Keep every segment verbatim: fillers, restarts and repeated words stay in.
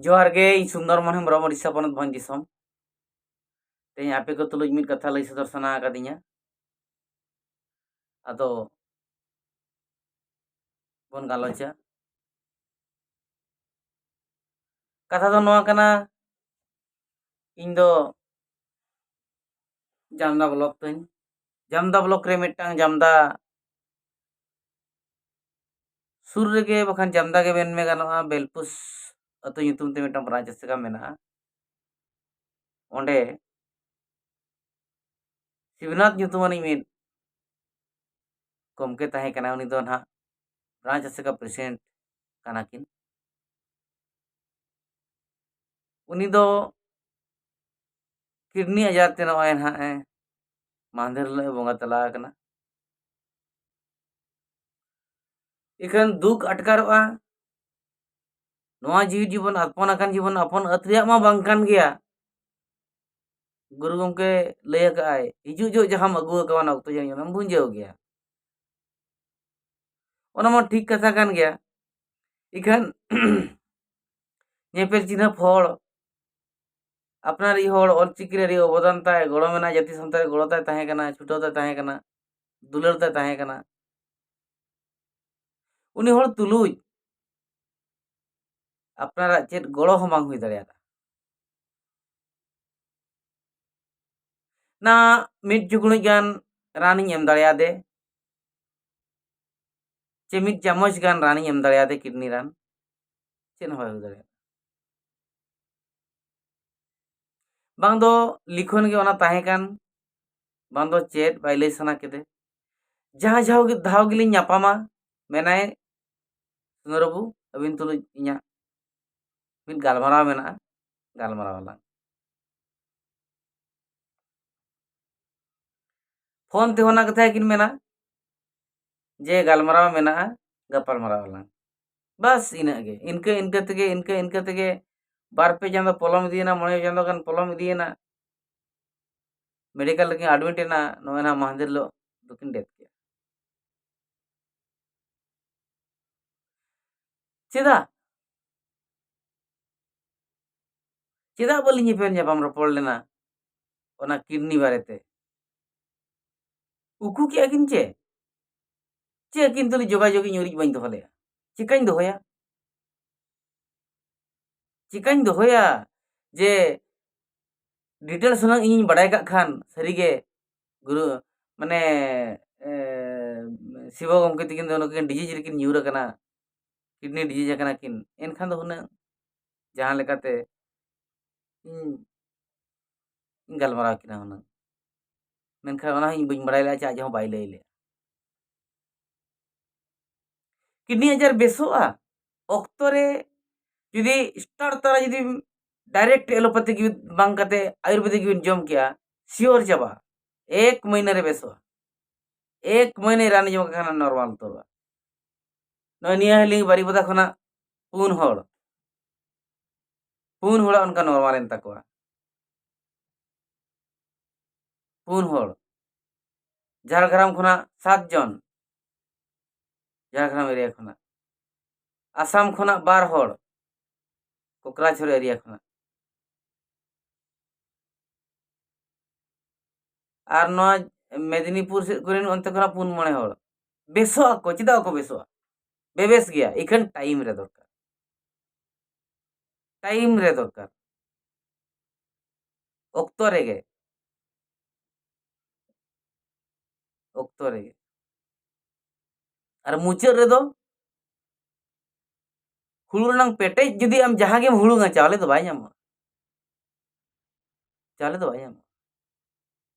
ᱡᱚᱦᱟᱨ ᱜᱮ, ᱤᱧ ᱥᱩᱱᱫᱚᱨ ᱢᱳᱦᱚᱱ ᱦᱮᱢᱵᱨᱚᱢ, ᱳᱰᱤᱥᱟ ᱯᱚᱱᱚᱛ ᱵᱷᱚᱸᱡᱽ ᱫᱤᱥᱚᱢ᱾ ᱛᱮᱦᱮᱧ ᱟᱯᱮ ᱠᱚ ᱛᱩᱞᱩᱡ ᱢᱤᱫ ᱠᱟᱛᱷᱟ ᱞᱟᱹᱭ ᱥᱚᱫᱚᱨ ᱥᱟᱱᱟ ᱟᱠᱟᱫᱤᱧᱟ᱾ ᱟᱫᱚ ᱵᱚᱱ ᱜᱟᱞᱚᱪᱟ᱾ ᱠᱟᱛᱷᱟ ᱫᱚ ᱱᱚᱣᱟ ᱠᱟᱱᱟ, ᱤᱧ ᱫᱚ ᱡᱟᱢᱫᱟ ᱵᱞᱚᱠ ᱛᱤᱧ᱾ ᱡᱟᱢᱫᱟ ᱵᱞᱚᱠ ᱨᱮ ᱢᱤᱫᱴᱟᱝ ᱡᱟᱢᱫᱟ ᱥᱩᱨ ᱨᱮᱜᱮ, ᱵᱟᱠᱷᱟᱱ ᱡᱟᱢᱫᱟ ᱜᱮ ᱢᱮᱱ ᱢᱮ ᱜᱟᱱᱚᱜᱼᱟ, ᱵᱮᱞᱯᱩᱥ ᱟᱹᱛᱩ ᱧᱩᱛᱩᱢ ᱛᱮ ᱢᱤᱫᱴᱟᱝ ᱵᱨᱟᱧᱪ ᱟᱥᱮᱠᱟ ᱢᱮᱱᱟᱜᱼᱟ᱾ ᱚᱸᱰᱮ ᱥᱤᱵᱱᱟᱛᱷ ᱧᱩᱛᱩᱢᱟᱱᱤᱡ ᱢᱤᱫ ᱜᱚᱢᱠᱮ ᱛᱟᱦᱮᱸ ᱠᱟᱱᱟ, ᱩᱱᱤ ᱫᱚ ᱱᱟᱦᱟᱜ ᱵᱨᱟᱧᱪ ᱟᱥᱮᱠᱟ ᱯᱨᱮᱥᱤᱰᱮᱱᱴ ᱠᱟᱱᱟ ᱠᱤᱱ᱾ ᱩᱱᱤ ᱫᱚ ᱠᱤᱰᱱᱤ ᱟᱡᱟᱨ ᱛᱮ ᱱᱚᱜᱼᱚᱭ ᱱᱟᱦᱟᱜ ᱮ ᱢᱟᱦᱫᱮᱨ ᱦᱤᱞᱳᱜ ᱮ ᱵᱚᱸᱜᱟ ᱛᱟᱞᱟ ᱟᱠᱟᱱᱟ᱾ ᱤᱠᱷᱟᱹᱱ ᱫᱩᱠ ᱟᱴᱠᱟᱨᱚᱜᱼᱟ᱾ ᱱᱚᱣᱟ ᱡᱤᱣᱤ ᱡᱤᱵᱚᱱ ᱟᱯᱚᱱ ᱟᱠᱟᱱ ᱡᱤᱵᱚᱱ ᱟᱯᱚᱱ ᱟᱹᱛ ᱨᱮᱭᱟᱜ ᱢᱟ ᱵᱟᱝ ᱠᱟᱱ ᱜᱮᱭᱟ᱾ ᱜᱩᱨᱩ ᱜᱚᱢᱠᱮ ᱞᱟᱹᱭ ᱟᱠᱟᱫ ᱟᱭ, ᱦᱤᱡᱩᱜ ᱡᱚᱦᱚᱜ ᱡᱟᱦᱟᱸᱢ ᱟᱹᱜᱩ ᱟᱠᱟᱣᱟ, ᱚᱱᱟ ᱚᱠᱛᱚ ᱡᱟᱹᱱᱤᱡ ᱚᱱᱟᱢ ᱵᱷᱩᱸᱡᱟᱹᱣ ᱜᱮᱭᱟ᱾ ᱚᱱᱟ ᱢᱟ ᱴᱷᱤᱠ ᱠᱟᱛᱷᱟ ᱠᱟᱱ ᱜᱮᱭᱟ᱾ ᱤᱠᱷᱟᱹᱱ ᱧᱮᱯᱮᱞ ᱪᱤᱱᱦᱟᱹᱯ ᱦᱚᱲ, ᱟᱯᱱᱟᱨᱤᱡ ᱦᱚᱲ, ᱚᱞᱪᱤᱠᱤ ᱨᱮ ᱟᱹᱰᱤ ᱚᱵᱚᱫᱟᱱ ᱛᱟᱭ, ᱜᱚᱲᱚ ᱢᱮᱱᱟᱭ, ᱡᱟᱹᱛᱤ ᱥᱟᱱᱛᱟᱲ ᱜᱚᱲᱚ ᱛᱟᱭ ᱛᱟᱦᱮᱸ ᱠᱟᱱᱟ, ᱪᱷᱩᱴᱟᱹᱣ ᱛᱟᱭ ᱛᱟᱦᱮᱸ ᱠᱟᱱᱟ, ᱫᱩᱞᱟᱹᱲ ᱛᱟᱭ ᱛᱟᱦᱮᱸ ᱠᱟᱱᱟ, ᱩᱱᱤ ᱦᱚᱲ ᱛᱩᱞᱩᱡ ᱟᱯᱱᱟᱨᱟᱜ ᱪᱮᱫ ᱜᱚᱲᱚ ᱦᱚᱸ ᱵᱟᱝ ᱦᱩᱭ ᱫᱟᱲᱮᱭᱟᱫᱟ᱾ ᱱᱟ ᱢᱤᱫ ᱪᱩᱠᱲᱩᱡ ᱜᱟᱱ ᱨᱟᱱᱤᱧ ᱮᱢ ᱫᱟᱲᱮᱭᱟᱫᱮ, ᱪᱮ ᱢᱤᱫ ᱪᱟᱢᱚᱪ ᱜᱟᱱ ᱨᱟᱱᱤᱧ ᱮᱢ ᱫᱟᱲᱮᱭᱟᱫᱮ, ᱠᱤᱰᱱᱤ ᱨᱟᱱ, ᱪᱮᱫ ᱦᱚᱸ ᱵᱟᱭ ᱦᱩᱭ ᱫᱟᱲᱮᱭᱟᱜᱼᱟ᱾ ᱵᱟᱝ ᱫᱚ ᱞᱤᱠᱷᱚᱱ ᱜᱮ ᱚᱱᱟ ᱛᱟᱦᱮᱸ ᱠᱟᱱ, ᱵᱟᱝ ᱫᱚ ᱪᱮᱫ ᱵᱟᱭ ᱞᱟᱹᱭ ᱥᱟᱱᱟ ᱠᱮᱫᱮ᱾ ᱡᱟᱦᱟᱸ ᱡᱟᱦᱟᱸ ᱜᱮ ᱫᱷᱟᱣ ᱜᱮᱞᱤᱧ ᱧᱟᱯᱟᱢᱟ, ᱢᱮᱱᱟᱭ, "ᱥᱩᱱᱫᱚᱨ ᱵᱟᱹᱵᱩ, ᱟᱹᱵᱤᱱ ᱛᱩᱞᱩᱡ ᱤᱧᱟᱹᱜ ᱢᱤᱫ ᱜᱟᱞᱢᱟᱨᱟᱣ ᱢᱮᱱᱟᱜᱼᱟ, ᱜᱟᱞᱢᱟᱨᱟᱣ ᱟᱞᱟᱝ᱾" ᱯᱷᱳᱱ ᱛᱮᱦᱚᱸ ᱚᱱᱟ ᱠᱟᱛᱷᱟ ᱜᱮᱠᱤᱱ ᱢᱮᱱᱟ ᱡᱮ, "ᱜᱟᱞᱢᱟᱨᱟᱣ ᱢᱮᱱᱟᱜᱼᱟ, ᱜᱟᱯᱟᱞ ᱢᱟᱨᱟᱣ ᱟᱞᱟᱝ᱾" ᱵᱟᱥ, ᱤᱱᱟᱹᱜ ᱜᱮ᱾ ᱤᱱᱠᱟᱹ ᱤᱱᱠᱟᱹ ᱛᱮᱜᱮ, ᱤᱱᱠᱟᱹ ᱤᱱᱠᱟᱹ ᱛᱮᱜᱮ ᱵᱟᱨ ᱯᱮ ᱪᱟᱸᱫᱚ ᱯᱚᱞᱚᱢ ᱤᱫᱤᱭᱮᱱᱟ, ᱢᱚᱬᱮ ᱪᱟᱸᱫᱚ ᱜᱟᱱ ᱯᱚᱞᱚᱢ ᱤᱫᱤᱭᱮᱱᱟ᱾ ᱢᱮᱰᱤᱠᱮᱞ ᱨᱮᱠᱤᱱ ᱟᱰᱢᱤᱴ ᱮᱱᱟ, ᱱᱚᱜᱼᱚᱭ ᱱᱟᱦᱟᱜ ᱢᱟᱦᱫᱮᱨ ᱦᱤᱞᱳᱜ ᱫᱚᱠᱤᱱ ᱰᱮᱛᱷ ᱠᱮᱫᱟ᱾ ᱪᱮᱫᱟᱜ? ᱪᱮᱫᱟᱜ ᱵᱟᱹᱞᱤᱧ ᱧᱮᱯᱮᱞ ᱧᱟᱯᱟᱢ ᱨᱚᱯᱚᱲ ᱞᱮᱱᱟ ᱚᱱᱟ ᱠᱤᱰᱱᱤ ᱵᱟᱨᱮᱛᱮ? ᱩᱠᱩ ᱠᱮᱜᱼᱟ ᱠᱤᱱ ᱪᱮ? ᱪᱮ ᱟᱹᱠᱤᱱ ᱛᱩᱞᱩᱡ ᱡᱳᱜᱟᱡᱳᱜᱽ ᱤᱧ ᱩᱨᱤᱡ ᱵᱟᱹᱧ ᱫᱚᱦᱚ ᱞᱮᱜᱼᱟ? ᱪᱤᱠᱟᱹᱧ ᱫᱚᱦᱚᱭᱟ? ᱪᱤᱠᱟᱹᱧ ᱫᱚᱦᱚᱭᱟ ᱡᱮ ᱰᱤᱴᱮᱞᱥ ᱦᱩᱱᱟᱹᱝ ᱤᱧᱤᱧ ᱵᱟᱰᱟᱭ ᱠᱟᱜ ᱠᱷᱟᱱ ᱥᱟᱹᱨᱤᱜᱮ ᱜᱩᱨᱩ, ᱢᱟᱱᱮ, ᱮ, ᱥᱤᱵᱚ ᱜᱚᱢᱠᱮ ᱛᱤᱠᱤᱱ ᱫᱚ ᱱᱩᱠᱤᱱ ᱰᱤᱡᱤᱡᱽ ᱨᱮᱠᱤᱱ ᱧᱩᱨ ᱟᱠᱟᱱᱟ, ᱠᱤᱰᱱᱤ ᱰᱤᱡᱤᱡᱽ ᱟᱠᱟᱱᱟ ᱠᱤᱱ, ᱮᱱᱠᱷᱟᱱ ᱫᱚ ᱦᱩᱱᱟᱹᱝ ᱡᱟᱦᱟᱸ ᱞᱮᱠᱟᱛᱮ ᱤᱧ ᱜᱟᱞᱢᱟᱨᱟᱣ ᱠᱤᱱᱟ ᱦᱩᱱᱟᱹᱝ᱾ ᱢᱮᱱᱠᱷᱟᱱ ᱚᱱᱟ ᱦᱚᱸ ᱤᱧ ᱵᱟᱹᱧ ᱵᱟᱲᱟᱭ ᱞᱮᱫᱼᱟ, ᱪᱮ ᱟᱡ ᱦᱚᱸ ᱵᱟᱭ ᱞᱟᱹᱭ ᱞᱮᱫᱼᱟ᱾ ᱠᱤᱰᱱᱤ ᱟᱡᱟᱨ ᱵᱮᱥᱚᱜᱼᱟ ᱚᱠᱛᱚ ᱨᱮ, ᱡᱩᱫᱤ ᱥᱴᱟᱨᱴ ᱛᱚᱨᱟ ᱡᱩᱫᱤ ᱰᱟᱭᱨᱮᱠᱴ ᱮᱞᱳᱯᱟᱛᱷᱤ ᱜᱮ ᱵᱟᱝ ᱠᱟᱛᱮ ᱟᱭᱩᱨᱵᱮᱫᱤᱠ ᱜᱮᱵᱤᱱ ᱡᱚᱢ ᱠᱮᱜᱼᱟ, ᱥᱤᱭᱳᱨ ᱪᱟᱵᱟ, ᱮᱠ ᱢᱟᱹᱦᱱᱟᱹ ᱨᱮ ᱵᱮᱥᱚᱜᱼᱟ᱾ ᱮᱠ ᱢᱟᱹᱦᱱᱟᱹ ᱨᱟᱱ ᱡᱚᱢ ᱠᱟᱜ ᱠᱷᱟᱱ ᱱᱚᱨᱢᱟᱞ ᱩᱛᱟᱹᱨᱚᱜᱼᱟ᱾ ᱱᱚᱜᱼᱚᱭ ᱱᱤᱭᱟᱹ ᱦᱤᱞᱤᱧ ᱵᱟᱨᱤᱯᱟᱫᱟ ᱠᱷᱚᱱᱟᱜ ᱯᱩᱱ ᱦᱚᱲ, ᱯᱩᱱ ᱦᱚᱲᱟᱜ ᱚᱱᱠᱟ ᱱᱚᱨᱢᱟᱞ ᱮᱱ ᱛᱟᱠᱚᱣᱟ᱾ ᱯᱩᱱ ᱦᱚᱲ᱾ ᱡᱷᱟᱲᱜᱨᱟᱢ ᱠᱷᱚᱱᱟᱜ ᱥᱟᱛ ᱡᱚᱱ, ᱡᱷᱟᱲᱜᱨᱟᱢ ᱮᱨᱤᱭᱟ ᱠᱷᱚᱱᱟᱜ᱾ ᱟᱥᱟᱢ ᱠᱷᱚᱱᱟᱜ ᱵᱟᱨ ᱦᱚᱲ, ᱠᱚᱠᱨᱟᱡᱷᱚᱨ ᱮᱨᱤᱭᱟ ᱠᱷᱚᱱᱟᱜ᱾ ᱟᱨ ᱱᱚᱣᱟ ᱢᱮᱫᱽᱱᱤᱯᱩᱨ ᱥᱮᱫ ᱠᱚᱨᱮᱱ ᱚᱱᱛᱮ ᱠᱷᱚᱱᱟᱜ ᱯᱩᱱ ᱢᱚᱬᱮ ᱦᱚᱲ᱾ ᱵᱮᱥᱚᱜ ᱟᱠᱚ, ᱪᱮᱫᱟᱜ ᱵᱟᱠᱚ ᱵᱮᱥᱚᱜᱼᱟ? ᱵᱮᱵᱮᱥ ᱜᱮᱭᱟ, ᱤᱠᱷᱟᱹᱱ ᱴᱟᱭᱤᱢ ᱨᱮ ᱫᱚᱨᱠᱟᱨ᱾ ᱴᱟᱭᱤᱢ ᱨᱮ ᱫᱚᱨᱠᱟᱨ᱾ ᱚᱠᱛᱚ ᱨᱮᱜᱮ᱾ ᱚᱠᱛᱚ ᱨᱮᱜᱮ᱾ ᱟᱨ ᱢᱩᱪᱟᱹᱫ ᱨᱮᱫᱚ ᱦᱩᱲᱩ ᱨᱮᱱᱟᱝ ᱯᱮᱴᱮᱡ ᱡᱩᱫᱤ ᱟᱢ ᱡᱟᱦᱟᱸ ᱜᱮᱢ ᱦᱩᱲᱩᱝᱟ, ᱪᱟᱣᱞᱮ ᱫᱚ ᱵᱟᱭ ᱧᱟᱢᱚᱜᱼᱟ᱾ ᱪᱟᱣᱞᱮ ᱫᱚ ᱵᱟᱭ ᱧᱟᱢᱚᱜᱼᱟ᱾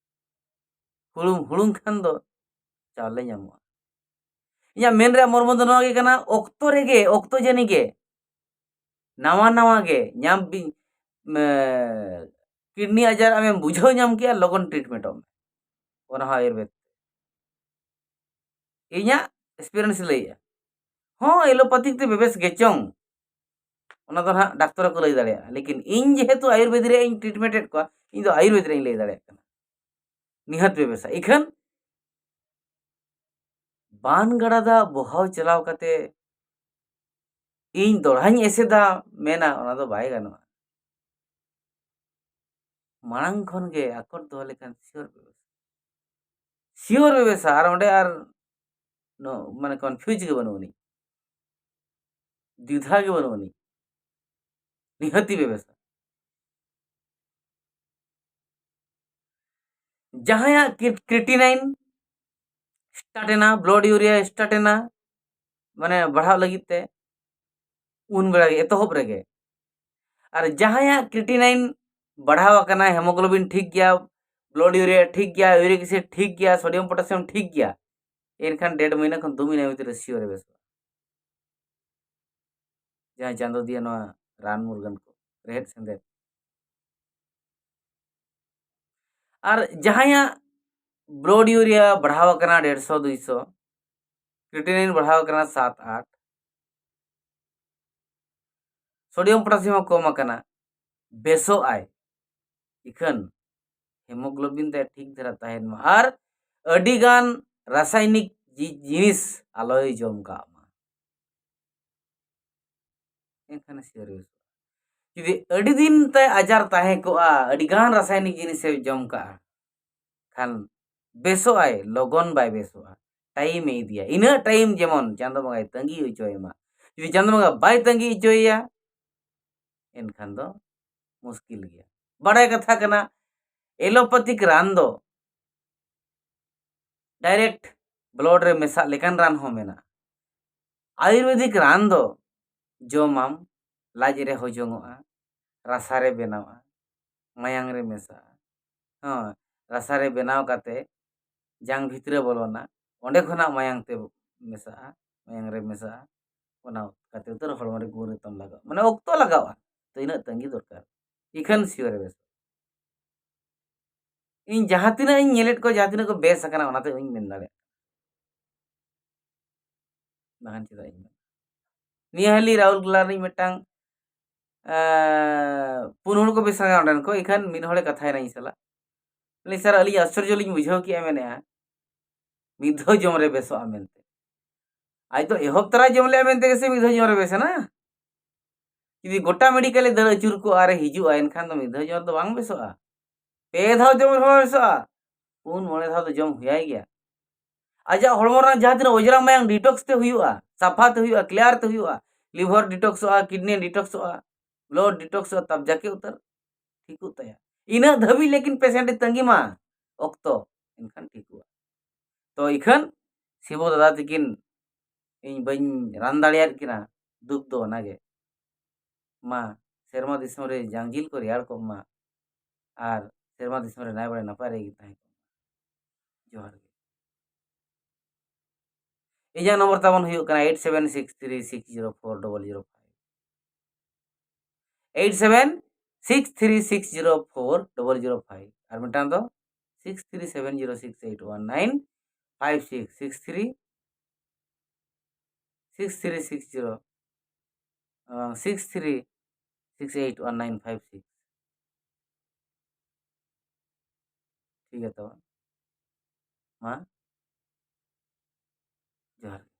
ᱦᱩᱲᱩᱝ, ᱦᱩᱲᱩᱝ ᱠᱷᱟᱱ ᱫᱚ ᱪᱟᱣᱞᱮ ᱧᱟᱢᱚᱜᱼᱟ᱾ ᱤᱧᱟᱹᱜ ᱢᱮᱱ ᱨᱮᱭᱟᱜ ᱢᱚᱨᱢᱚ ᱫᱚ ᱱᱚᱣᱟ ᱜᱮ ᱠᱟᱱᱟ, ᱚᱠᱛᱚ ᱨᱮᱜᱮ, ᱚᱠᱛᱚ ᱡᱟᱹᱱᱤ ᱜᱮ, ᱱᱟᱣᱟ ᱱᱟᱣᱟ ᱜᱮ ᱧᱟᱢ ᱵᱤᱱ, ᱢᱮ, ᱠᱤᱰᱱᱤ ᱟᱡᱟᱨ ᱟᱢᱮᱢ ᱵᱩᱡᱷᱟᱹᱣ ᱧᱟᱢ ᱠᱮᱜᱼᱟ, ᱞᱚᱜᱚᱱ ᱴᱨᱤᱴᱢᱮᱱᱴᱚᱜ ᱢᱮ᱾ ᱚᱱᱟ ᱦᱚᱸ ᱟᱭᱩᱨᱵᱮᱫ᱾ ᱤᱧᱟᱹᱜ ᱮᱠᱥᱯᱮᱨᱤᱭᱮᱱᱥ ᱞᱟᱹᱭᱮᱜᱼᱟ᱾ ᱦᱚᱸ, ᱮᱞᱳᱯᱟᱛᱷᱤᱠ ᱛᱮ ᱵᱮᱵᱮᱥ ᱜᱮ ᱪᱚᱝ, ᱚᱱᱟ ᱫᱚ ᱱᱟᱦᱟᱜ ᱰᱟᱠᱛᱚᱨ ᱠᱚ ᱞᱟᱹᱭ ᱫᱟᱲᱮᱭᱟᱜᱼᱟ, ᱞᱮᱠᱤᱱ ᱤᱧ ᱡᱮᱦᱮᱛᱩ ᱟᱭᱩᱨᱵᱮᱫ ᱨᱮᱭᱟᱜ ᱤᱧ ᱴᱨᱤᱴᱢᱮᱱᱴ ᱮᱫ ᱠᱚᱣᱟ, ᱤᱧ ᱫᱚ ᱟᱭᱩᱨᱵᱮᱫ ᱨᱮᱧ ᱞᱟᱹᱭ ᱫᱟᱲᱮᱭᱟᱜ ᱠᱟᱱᱟ᱾ ᱱᱤᱦᱟᱹᱛ ᱵᱮᱵᱮᱥᱟ᱾ ᱤᱠᱷᱟᱹᱱ ᱵᱟᱱ ᱜᱟᱰᱟ ᱫᱟᱜ ᱵᱚᱦᱟᱣ ᱪᱟᱞᱟᱣ ᱠᱟᱛᱮ ᱤᱧ ᱫᱚᱲᱦᱟᱧ ᱮᱥᱮᱫᱟ ᱢᱮᱱᱟ, ᱚᱱᱟ ᱫᱚ ᱵᱟᱭ ᱜᱟᱱᱚᱜᱼᱟ᱾ ᱢᱟᱲᱟᱝ ᱠᱷᱚᱱ ᱜᱮ ᱟᱠᱚᱴ ᱫᱚᱦᱚ ᱞᱮᱠᱷᱟᱱ ᱥᱤᱭᱳᱨ ᱵᱮᱵᱮᱥᱟ᱾ ᱥᱤᱭᱳᱨ ᱵᱮᱵᱮᱥᱟ, ᱟᱨ ᱚᱸᱰᱮ ᱟᱨ ᱱᱚ-, ᱢᱟᱱᱮ ᱠᱚᱱᱯᱷᱤᱭᱩᱡᱽ ᱜᱮ ᱵᱟᱹᱱᱩᱜ ᱟᱹᱱᱤᱡ, ᱫᱤᱫᱷᱟ ᱜᱮ ᱵᱟᱹᱱᱩᱜ ᱟᱹᱱᱤᱡ, ᱱᱤᱦᱟᱹᱛᱤ ᱵᱮᱵᱮᱥᱟ᱾ ᱡᱟᱦᱟᱸᱭᱟᱜ ᱠᱨᱤ-, ᱠᱨᱤᱴᱤᱱᱟᱭᱤᱱ ᱥᱴᱟᱨᱴ ᱮᱱᱟ, ᱵᱞᱟᱰ ᱤᱭᱩᱨᱤᱭᱟ ᱥᱴᱟᱨᱴ ᱮᱱᱟ, ᱢᱟᱱᱮ ᱵᱟᱲᱦᱟᱣ ᱞᱟᱹᱜᱤᱫ ᱛᱮ, ᱩᱱ ᱵᱮᱲᱟ ᱜᱮ, ᱮᱛᱚᱦᱚᱵ ᱨᱮᱜᱮ᱾ ᱟᱨ ᱡᱟᱦᱟᱸᱭᱟᱜ ᱠᱨᱤᱴᱤᱱᱟᱭᱤᱱ ᱵᱟᱲᱦᱟᱣ ᱟᱠᱟᱱᱟ, ᱦᱮᱢᱳᱜᱞᱳᱵᱤᱱ ᱴᱷᱤᱠ ᱜᱮᱭᱟ, ᱵᱞᱟᱰ ᱤᱭᱩᱨᱤᱭᱟ ᱴᱷᱤᱠ ᱜᱮᱭᱟ, ᱤᱭᱩᱨᱤᱠ ᱮᱥᱤᱰ ᱴᱷᱤᱠ ᱜᱮᱭᱟ, ᱥᱳᱰᱤᱭᱟᱢ ᱯᱚᱴᱟᱥᱤᱭᱟᱢ ᱴᱷᱤᱠ ᱜᱮᱭᱟ, ᱮᱱᱠᱷᱟᱱ ᱰᱮᱲ ᱢᱟᱹᱦᱤᱱᱟᱹ ᱠᱷᱚᱱ ᱫᱩ ᱢᱟᱹᱦᱤᱱᱟᱹ ᱵᱷᱤᱛᱨᱤ ᱨᱮ ᱥᱤᱭᱳᱨ ᱮ ᱵᱮᱥᱚᱜᱼᱟ᱾ ᱡᱟᱦᱟᱸᱭ ᱪᱟᱸᱫᱳ ᱫᱤᱭᱟ ᱱᱚᱣᱟ ᱨᱟᱱ ᱢᱩᱨᱜᱟᱹᱱ ᱠᱚ, ᱨᱮᱦᱮᱫ ᱥᱮᱸᱫᱮᱫ᱾ ᱟᱨ ᱡᱟᱦᱟᱸᱭᱟᱜ ᱵᱞᱟᱰ ᱤᱭᱩᱨᱤᱭᱟ ᱵᱟᱲᱦᱟᱣ ᱟᱠᱟᱱᱟ ᱰᱮᱲᱥᱚ ᱫᱩᱭᱥᱚ, ᱠᱨᱤᱴᱤᱱᱟᱭᱤᱱ ᱵᱟᱲᱦᱟᱣ ᱟᱠᱟᱱᱟ ᱥᱟᱛ ᱟᱴ, ᱥᱳᱰᱤᱭᱟᱢ ᱯᱚᱴᱟᱥᱤᱭᱟᱢ ᱦᱚᱸ ᱠᱚᱢ ᱟᱠᱟᱱᱟ, ᱵᱮᱥᱚᱜ ᱟᱭ᱾ ᱤᱠᱷᱟᱹᱱ ᱦᱮᱢᱳᱜᱞᱳᱵᱤᱱ ᱛᱟᱭ ᱴᱷᱤᱠ ᱫᱷᱟᱨᱟ ᱛᱟᱦᱮᱱ ᱢᱟ ᱟᱨ ᱟᱹᱰᱤᱜᱟᱱ ᱨᱟᱥᱟᱭᱱᱤᱠ ᱡᱤ-, ᱡᱤᱱᱤᱥ ᱟᱞᱚᱭ ᱡᱚᱢ ᱠᱟᱜ ᱢᱟ᱾ ᱮᱱᱠᱷᱟᱱ ᱥᱤᱭᱳᱨ ᱵᱮᱥᱚᱜᱼᱟ᱾ ᱡᱩᱫᱤ ᱟᱹᱰᱤ ᱫᱤᱱ ᱛᱟᱭ ᱟᱡᱟᱨ ᱛᱟᱦᱮᱸ ᱠᱚᱜᱼᱟ, ᱟᱹᱰᱤᱜᱟᱱ ᱨᱟᱥᱟᱭᱱᱤᱠ ᱡᱤᱱᱤᱥᱮ ᱡᱚᱢ ᱠᱟᱜᱼᱟ, ᱠᱷᱟᱱ ᱵᱮᱥᱚᱜ ᱟᱭ, ᱞᱚᱜᱚᱱ ᱵᱟᱭ ᱵᱮᱥᱚᱜᱼᱟ, ᱴᱟᱭᱤᱢᱮ ᱤᱫᱤᱭᱟ᱾ ᱤᱱᱟᱹᱜ ᱴᱟᱭᱤᱢ ᱡᱮᱢᱚᱱ ᱪᱟᱸᱫᱚ ᱵᱚᱸᱜᱟᱭ ᱛᱟᱺᱜᱤ ᱦᱚᱪᱚᱭ ᱢᱟ᱾ ᱡᱩᱫᱤ ᱪᱟᱸᱫᱚ ᱵᱚᱸᱜᱟ ᱵᱟᱭ ᱛᱟᱺᱜᱤ ᱦᱚᱪᱚᱭᱮᱭᱟ, ᱮᱱᱠᱷᱟᱱ ᱫᱚ ᱢᱩᱥᱠᱤᱞ ᱜᱮᱭᱟ᱾ ᱵᱟᱲᱟᱭ ᱠᱟᱛᱷᱟ ᱠᱟᱱᱟ, ᱮᱞᱳᱯᱮᱛᱷᱤᱠ ᱨᱟᱱ ᱫᱚ ᱰᱟᱭᱨᱮᱠᱴ ᱵᱞᱟᱰ ᱨᱮ ᱢᱮᱥᱟᱜ ᱞᱮᱠᱟᱱ ᱨᱟᱱ ᱦᱚᱸ ᱢᱮᱱᱟᱜᱼᱟ᱾ ᱟᱭᱩᱨᱵᱮᱫᱤᱠ ᱨᱟᱱ ᱫᱚ ᱡᱚᱢᱟᱢ, ᱞᱟᱡ ᱨᱮ ᱦᱚᱡᱚᱝᱚᱜᱼᱟ, ᱨᱟᱥᱟ ᱨᱮ ᱵᱮᱱᱟᱣᱟ, ᱢᱟᱭᱟᱝ ᱨᱮ ᱢᱮᱥᱟᱜᱼᱟ᱾ ᱦᱚᱸ, ᱨᱟᱥᱟ ᱨᱮ ᱵᱮᱱᱟᱣ ᱠᱟᱛᱮ ᱡᱟᱝ ᱵᱷᱤᱛᱨᱤ ᱵᱚᱞᱚᱱᱟ, ᱚᱸᱰᱮ ᱠᱷᱚᱱᱟᱜ ᱢᱟᱭᱟᱝ ᱛᱮ ᱢᱮᱥᱟᱜᱼᱟ, ᱢᱟᱭᱟᱝ ᱨᱮ ᱢᱮᱥᱟᱜᱼᱟ, ᱚᱱᱟ ᱠᱟᱛᱮ ᱩᱛᱟᱹᱨ ᱦᱚᱲᱢᱚ ᱨᱮ ᱜᱩᱱ ᱨᱮ ᱛᱟᱢ ᱞᱟᱜᱟᱜᱼᱟ, ᱢᱟᱱᱮ ᱚᱠᱛᱚ ᱞᱟᱜᱟᱜᱼᱟ, ᱛᱚ ᱤᱱᱟᱹᱜ ᱛᱟᱺᱜᱤ ᱫᱚᱨᱠᱟᱨ᱾ ᱤᱠᱷᱟᱹᱱ ᱥᱤᱭᱳᱨ ᱵᱮᱥ᱾ ᱤᱧ ᱡᱟᱦᱟᱸ ᱛᱤᱱᱟᱹᱜ ᱤᱧ ᱧᱮᱞᱮᱫ ᱠᱚᱣᱟ, ᱡᱟᱦᱟᱸ ᱛᱤᱱᱟᱹᱜ ᱠᱚ ᱵᱮᱥ ᱟᱠᱟᱱᱟ, ᱚᱱᱟᱛᱮ ᱤᱧ ᱢᱮᱱ ᱫᱟᱲᱮᱭᱟᱜ ᱠᱟᱱᱟ᱾ ᱵᱟᱠᱷᱟᱱ ᱪᱮᱫᱟᱜ ᱤᱧ ᱢᱮᱱᱟ? ᱱᱤᱭᱟᱹ ᱦᱟᱹᱞᱤ ᱨᱟᱦᱩᱞ ᱠᱮᱞᱞᱟ ᱨᱤᱱᱤᱡ ᱢᱤᱫᱴᱟᱝ, ᱮᱸ, ᱯᱩᱱ ᱦᱚᱲ ᱠᱚ ᱵᱮᱥ ᱟᱠᱟᱱᱟ ᱚᱸᱰᱮᱱ ᱠᱚ, ᱤᱠᱷᱟᱹᱱ ᱢᱤᱫ ᱦᱚᱲᱮ ᱠᱟᱛᱷᱟᱭᱮᱱᱟ ᱤᱧ ᱥᱟᱞᱟᱜ᱾ ᱞᱟᱹᱭ, "ᱥᱟᱨ, ᱟᱹᱞᱤᱧ ᱟᱥᱪᱚᱨᱡᱚ ᱞᱤᱧ ᱵᱩᱡᱷᱟᱹᱣ ᱠᱮᱜᱼᱟ, ᱢᱮᱱᱮᱜᱼᱟ, ᱢᱤᱫ ᱫᱷᱟᱣ ᱡᱚᱢ ᱨᱮ ᱵᱮᱥᱚᱜᱼᱟ ᱢᱮᱱᱛᱮ᱾" ᱟᱡ ᱫᱚ ᱮᱦᱚᱵ ᱛᱚᱨᱟ ᱡᱚᱢ ᱞᱮᱜᱼᱟ ᱢᱮᱱᱛᱮ ᱜᱮᱥᱮ ᱢᱤᱫ ᱫᱷᱟᱣ ᱡᱚᱢ ᱨᱮ ᱵᱮᱥ ᱮᱱᱟ᱾ ᱡᱩᱫᱤ ᱜᱚᱴᱟ ᱢᱮᱰᱤᱠᱟᱞᱮ ᱫᱟᱹᱲ ᱟᱹᱪᱩᱨ ᱠᱚᱜᱼᱟ ᱟᱨᱮ ᱦᱤᱡᱩᱜᱼᱟ, ᱮᱱᱠᱷᱟᱱ ᱫᱚ ᱢᱤᱫ ᱫᱷᱟᱣ ᱡᱚᱢ ᱨᱮᱫᱚ ᱵᱟᱝ ᱵᱮᱥᱚᱜᱼᱟ᱾ ᱯᱮ ᱫᱷᱟᱣ ᱡᱚᱢ ᱨᱮᱦᱚᱸ ᱵᱟᱭ ᱵᱮᱥᱚᱜᱼᱟ, ᱯᱩᱱ ᱢᱚᱬᱮ ᱫᱷᱟᱣ ᱫᱚ ᱡᱚᱢ ᱦᱩᱭᱟᱭ ᱜᱮᱭᱟ᱾ ᱟᱡᱟᱜ ᱦᱚᱲᱢᱚ ᱨᱮᱱᱟᱜ ᱡᱟᱦᱟᱸ ᱛᱤᱱᱟᱹᱜ ᱚᱡᱽᱨᱟ ᱢᱟᱭᱟᱝ detox ᱛᱮ ᱦᱩᱭᱩᱜᱼᱟ, ᱥᱟᱯᱷᱟ ᱛᱮ ᱦᱩᱭᱩᱜᱼᱟ, clear ᱛᱮ ᱦᱩᱭᱩᱜᱼᱟ, liver detoxᱚᱜᱼᱟ, kidney detoxᱚᱜᱼᱟ, blood detoxᱚᱜᱼᱟ, ᱛᱟᱵ ᱡᱟᱠᱮ ᱩᱛᱟᱹᱨ ᱴᱷᱤᱠᱚᱜ ᱛᱟᱭᱟ᱾ ᱤᱱᱟᱹᱜ ᱫᱷᱟᱹᱵᱤᱡ ᱞᱮᱠᱤᱱ patient ᱮ ᱛᱟᱺᱜᱤ ᱢᱟ ᱚᱠᱛᱚ, ᱮᱱᱠᱷᱟᱱ ᱴᱷᱤᱠᱚᱜᱼᱟ᱾ ᱛᱚ ᱤᱠᱷᱟᱹᱱ ᱥᱤᱵᱚ ᱫᱟᱫᱟ ᱛᱤᱠᱤᱱ ᱤᱧ ᱵᱟᱹᱧ ᱨᱟᱱ ᱫᱟᱲᱮᱭᱟᱫ ᱠᱤᱱᱟ, ᱫᱩᱠ ᱫᱚ ᱚᱱᱟᱜᱮ᱾ ᱢᱟ ᱥᱮᱨᱢᱟ ᱫᱤᱥᱚᱢ ᱨᱮ ᱡᱟᱝᱡᱤᱞ ᱠᱚ ᱨᱮᱭᱟᱲ ᱠᱚᱜ ᱢᱟ, ᱟᱨ ᱥᱮᱨᱢᱟ ᱫᱤᱥᱚᱢ ᱨᱮ ᱱᱟᱭ ᱵᱟᱲᱮ ᱱᱟᱯᱟᱭ ᱨᱮᱜᱮ ᱛᱟᱦᱮᱸ ᱠᱚᱜ ᱢᱟ᱾ ᱡᱚᱦᱟᱨ ᱜᱮ᱾ ᱤᱧᱟᱹᱜ ᱱᱚᱢᱵᱚᱨ ᱛᱟᱵᱚᱱ ᱦᱩᱭᱩᱜ ᱠᱟᱱᱟ eight seven six three six zero four double zero five, eight seven six three six zero four double zero five, ᱟᱨ ᱢᱤᱫᱴᱟᱝ ᱫᱚ six three seven zero six eight one nine five six, six three six three six zero, ᱮᱵᱚᱝ six three six eight one nine five six᱾ ᱴᱷᱤᱠ ᱜᱮᱭᱟ ᱛᱚᱵᱮ, ᱢᱟ ᱡᱚᱦᱟᱨ ᱜᱮ᱾